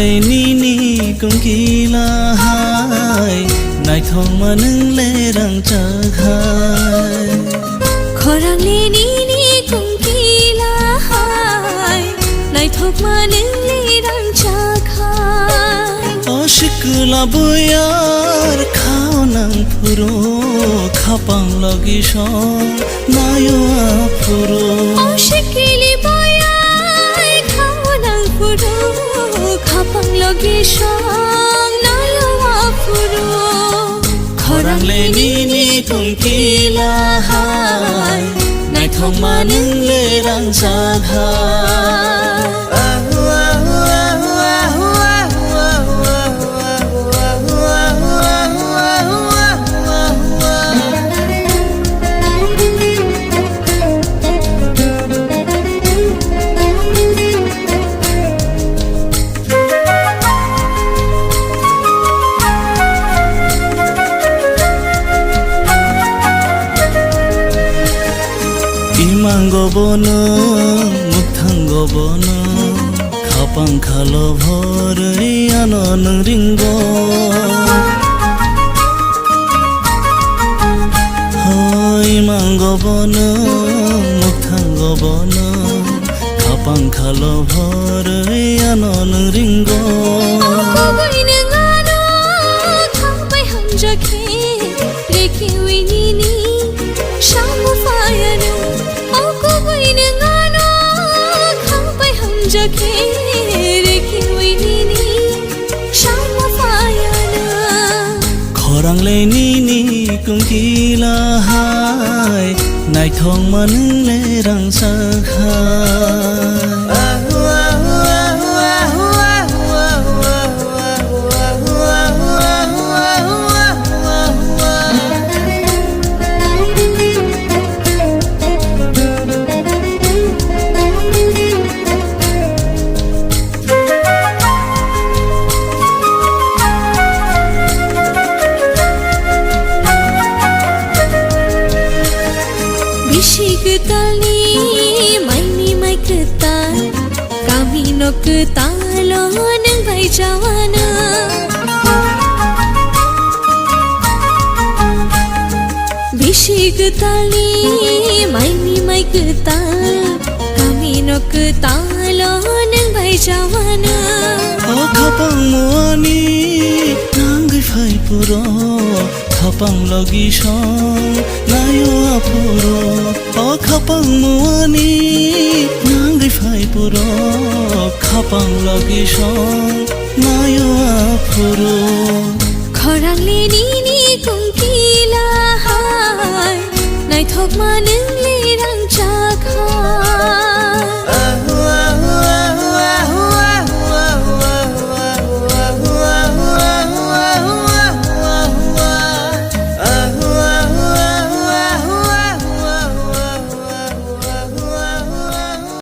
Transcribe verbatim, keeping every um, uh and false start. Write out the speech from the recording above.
Nini kungkila hai, naithokma nwng le rangchak hai. Khorang le nini kungkila hai, naithokma nwng le rangchak hai. O sikla buyar khao nang phuru, khapang logi song nayo aphuru. O sikili boyai khao nang phuru, khapang logi song nayo aphuru. Khorang le nini kungkila hai, naithokma nwng le rangchak hai. Imango bono, mukthango bono, khapang khalo bhorwi ano nwng ringo. Hoi mango bono, mukthango bono, khapang khalo bhorwi ano nwng ringo. O kubui nwng ano thangbai hamjakhe, rikhiwi nini sangbo phayano. O kubui nwng ano thangbai hamjakhe, rikhiwi nini sangbo phayano. Khorang le nini kungkila hai, naithokma nwng le rangchak hai. Bisi kwtalni maini mai kwtal, kami no kwtalo nwng bai jawano. Bisi kwtalni maini mai kwtal, kami no kwtalo nwng bai jawano. O khapang muani nangwi phai puro, khapang logi song nayo aphuru. O khapang muani nangwi phai puro, khapang logi song nayo aphuru. Khorang le nini kungkila hai, naithokma nwng le rangchak